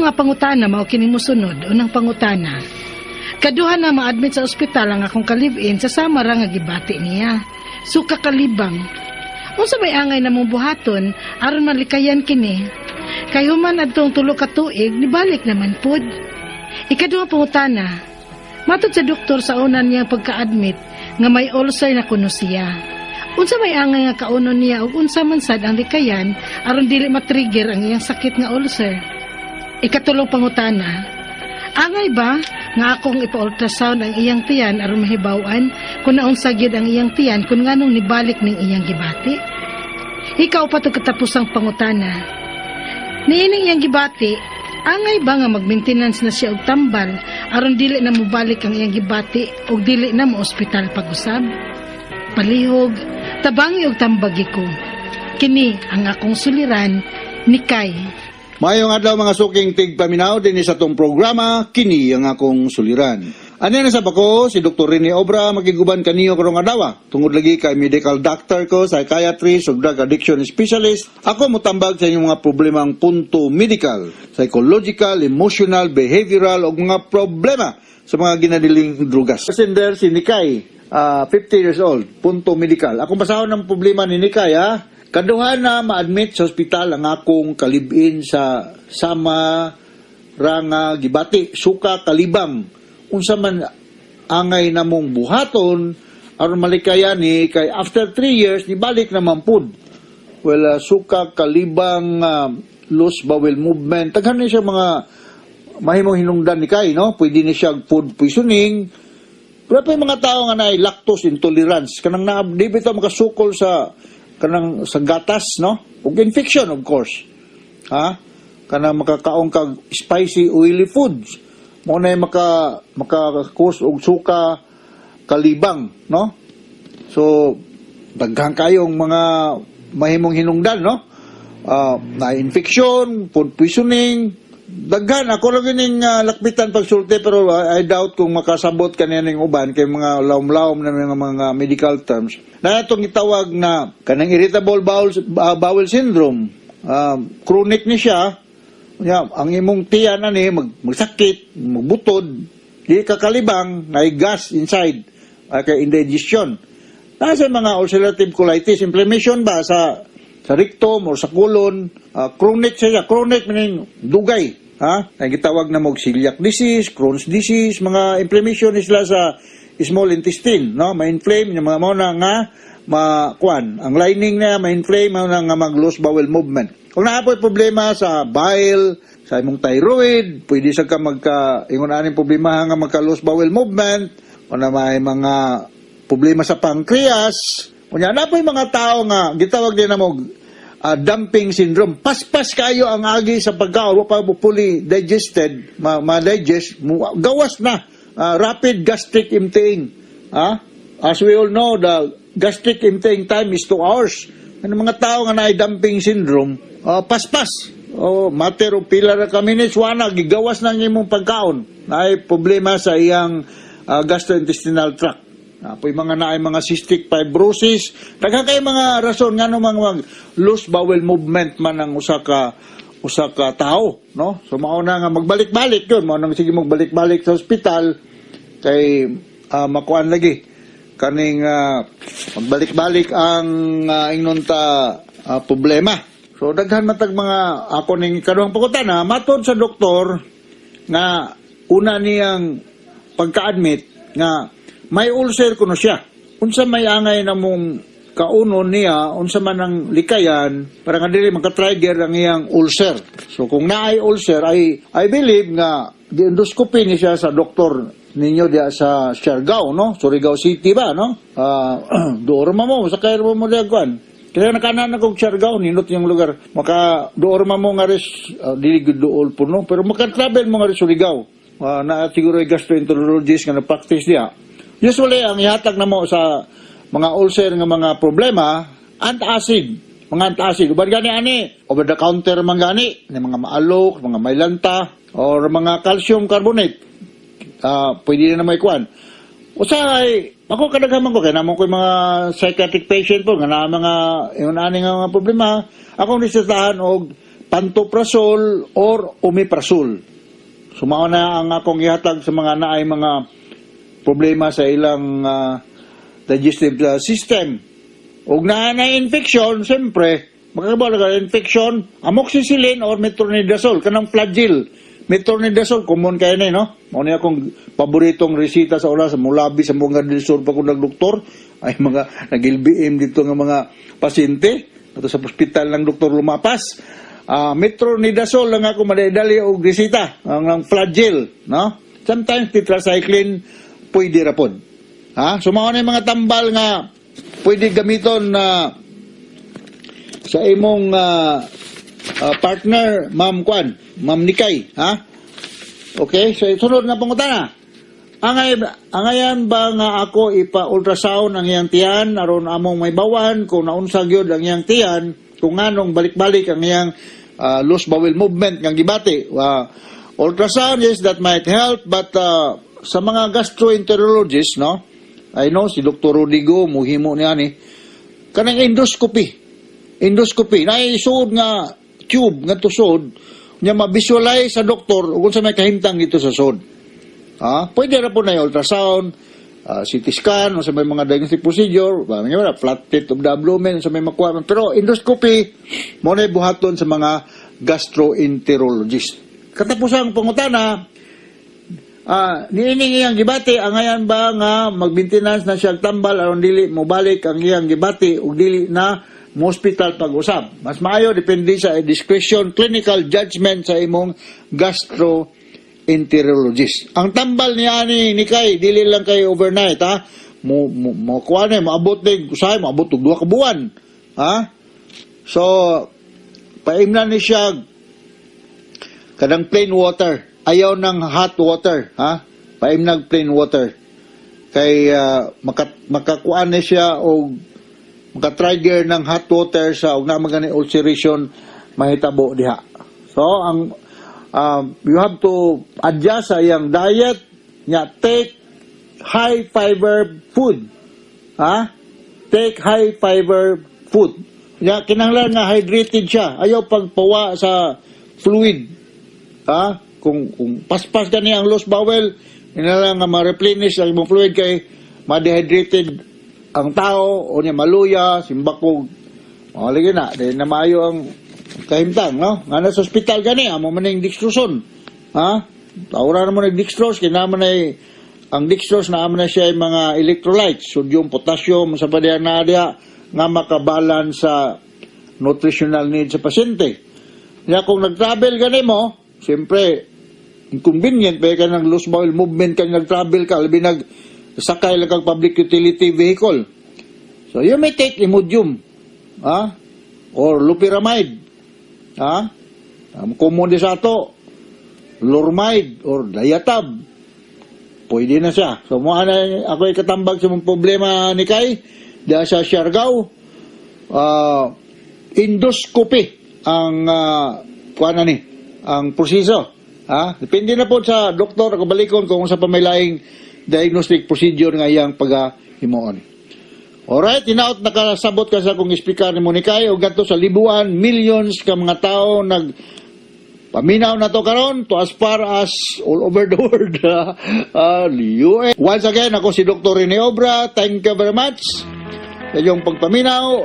Akong mga pangutana mao kining mosunod. Unang pangutana. Kaduha na ma-admit sa ospital ang akong ka-live-in sa sama ra nga gibati niya. Suka kalibang. Unsa may angay namong buhaton aron malikayan kini? Kay human adtong 3 ka tuig, nibalik naman pod. Ikaduha pangutana. Matod sa doktor sa una niyang pagka-admit nga may ulcer na kuno siya. Unsa may angay nga kaunon niya ug unsa man sad ang likayan aron dili matrigger ang iyang sakit nga ulcer? Ikatulong pangutana. Angay ba nga akong ipa-ultrasound ang iyang tiyan aron mahibaw-an kung naunsa gyud ang iyang tiyan, kung nganong nibalik ning iyang gibati? Ikaupat ug katapusang pangutana. Niining iyang gibati, angay ba nga mag-maintenance na siya og tambal aron dili na mobalik ang iyang gibati ug dili na mo-ospital pag-usab? Palihog, tabangi og tambagi ko. Kini ang akong suliran ni Kay. Maayong adlaw, mga suking tigpaminaw, dinhi sa atong programa, "Kini ang Akong Suliran." Ano na sa ko, si Dr. Rene Obra, makiguban kaniyo karong adlaw. Tungod lagi kay medical doctor ko, psychiatrist, ug drug addiction specialist, ako motambag sa inyong mga problemang punto medical, psychological, emotional, behavioral, ug mga problema sa mga ginadiling drugas. Sender si Nikay, 50 years old, punto medical. Akong basahon ng problema ni Nikay, ha? Kaduha na ma-admit sa ospital ang akong ka-live-in sa sama ranga gibati, suka kalibang. Unsa man angay namong buhaton aron malikayan ni kay after 3 years nibalik naman pud? Well, suka kalibang, loose bowel movement, daghan ni siya mga mahimong hinungdan ni kay, no? Pwede ni siya food poisoning. Pero pa yung mga tao nga naay lactose intolerance, kanang na di bitaw makasukol sa kanang sa gatas, no? Ug infection, of course. Ha? Kanang makakaon kag spicy, oily foods. Mao na maka maka-cause og suka kalibang, no? So daghan kayong mga mahimong hinungdan, no? Na infection, food poisoning, daghan ako lang ning lakbitan pagsulti, pero I doubt kung makasabot kaniya ning uban kay mga lawom-lawom na mga medical terms. Na itong gitawag na kanang irritable bowel syndrome. Chronic ni siya. Nya, ang imong tiyan ani magsakit, magbutod, di ka kalibang, na gas inside, kay indigestion. Nasa mga ulcerative colitis, inflammation ba sa rectum or sa colon, chronic siya, chronic meaning dugay, ha? Ang gitawag na mo celiac disease, Crohn's disease, mga inflammation ni sila sa small intestine, no? Ma-inflame yung mga mao na nga ma kuan, ang lining niya ma-inflame, mao na nga mag loose bowel movement. Kung naa po'y problema sa bile, sa imong thyroid, pwede sa ka magka ingon aning problema nga magka loose bowel movement, o na may mga problema sa pancreas. Unya na po'y mga tao nga gitawag din na mo dumping syndrome. Paspas kayo ang agi sa pagkaon, wa pa mo fully digested, ma-digest, gawas na. Rapid gastric emptying. Ha? As we all know, the gastric emptying time is 2 hours. Ang mga tao nga naay dumping syndrome, paspas. Oh, matter of pila ra ka minutes, wana, gigawas na ang imong pagkaon. Naay problema sa iyang gastrointestinal tract. Apoy mga naay mga cystic fibrosis. Daghan kay mga rason ngano mga mag loose bowel movement man ang usa ka tao, no? So mao na nga magbalik-balik yun, mao nang sige magbalik-balik sa ospital kay makuan lagi kaning magbalik-balik ang ingnon ta problema. So daghan matag mga ako ning kaduhang pangutana, matod sa doktor nga una niyang pagka-admit nga may ulcer kuno siya. Unsa may angay namong kaunon niya, unsa man ang likayan para nga dili maka-trigger ang iyang ulcer? So kung naay ulcer, I believe nga di-endoscopy ni siya sa doktor ninyo diya sa Siargao, no? Surigao City ba, no? Duol man mo, sakay mo mo diya kuan. Kaya nakanan ako Siargao, nindot yung lugar. Maka duol man mo nga res, dili gud duol po, no? Pero maka-travel mo nga res Surigao. Na siguro ay gastroenterologist nga na-practice diya. Usually, ang ihatag na mo sa mga ulcer nga mga problema, antacid. Mga antacid. Uban gani ani, over the counter man gani, ni mga Maalox, mga Mylanta, or mga calcium carbonate. Pwede na may kuan. Usahay, ako kadaghaman ko, kaya naman ko yung mga psychiatric patient po, nga na mga, yung ani nga mga problema, akong resetahan og Pantoprazole or omeprazole. So mao na ang akong ihatag sa mga naay mga problema sa ilang digestive system. Ug naa na infection, siyempre, makakabalo ka infection, amoxicillin or metronidazole, kanang Flagyl. Metronidazole, common kayo na, no? Mao ni akong paboritong resita sa oras, mulabi sa mga del Sur pa ko nagdoktor, ay mga nag-LBM dito nga mga pasyente, ato sa ospital ng Doktor Lumapas. Metronidazole lang ako madali og resita, ang Flagyl, no? Sometimes tetracycline pwede ra pod. Ha? So mao na yung mga tambal nga pwede gamiton na sa imong partner, Ma'am Kwan, Ma'am Nikay, ha? Okay, so sunod nga pangutana. Angayan ba nga ako ipa-ultrasound ang iyang tiyan aron among mahibaw-an kung naunsa gyud ang iyang tiyan, kung nganong balik-balik ang iyang loose bowel movement nga gibati? Ultrasound, yes, that might help, but sa mga gastroenterologist, no? I know si Dr. Rodrigo muhimo niya ni kanang endoscopy. Endoscopy na isuod nga tube nga tusod nya ma-visualize sa doktor ug unsa may kahimtang dito sa sud. Ah, pwede ra po na yung ultrasound, CT scan, o sa may mga diagnostic procedure, ba, nga ba, flat plate of the abdomen, sa may makuha. Pero endoscopy, mao na buhaton sa mga gastroenterologist. Katapusang pangutana, niining iyang gibati, angayan ba nga mag-maintenance na siya tambal aron dili mobalik ang iyang gibati ug dili na mo hospital pag-usab? Mas maayo, depende sa discretion, clinical judgment sa imong gastroenterologist. Ang tambal niya ni Nikay, dili lang kay overnight, ha. Mo kuha na, moabot ni usahay moabot og 2 ka buwan. Ha? So paimnan ni siya kanang plain water. Ayaw ng hot water, ha? Paimnag plain water. Kay makakuan ni siya og maka-trigger ng hot water sa og na magani ulceration mahitabo diha. So ang you have to adjust sa iyang diet nya, take high fiber food. Ha? Take high fiber food. Nya kinahanglan nga hydrated siya. Ayaw pagpawa sa fluid. Ha? Kung paspas gani ang loose bowel, kinahanglan nga ma-replenish ang imong fluid kay ma-dehydrated ang tao o niya maluya, simbakog. O lagi na, di na maayo ang kahimtang, no? Nga nasa ospital gani, amo man ning dextrose. Ha? Tawra na mo ng dextrose, kinahanglan na ang dextrose na amo na siya yung mga electrolytes, sodium, potassium, sa pa diha na diha, nga makabalance sa nutritional needs sa pasyente. Kaya kung nag-travel gani mo, siyempre, inconvenient, pa ka ng loose bowel movement kang nag-travel ka, labi nag sakay lang kang public utility vehicle. So you may take Imodium, ha? Or loperamide, ha? Common di sa ato, Lormide or Diatab. Pwede na siya. So, mao na ako ikatambag sa mga problema ni Kay, diha sa Siargao, endoscopy ang kuan na ni, ang proseso. Ha? Depende na po sa doktor ako balikon kung sa pamilaing diagnostic procedure nga iyang pagahimuon. Alright, hinaot nakasabot ka sa akong speaker ni Monikay o gadto sa libuan, millions ka mga tao nag paminaw na to karon to as far as all over the world. UN. Once again, ako si Dr. Rene Obra. Thank you very much sa iyong pagpaminaw.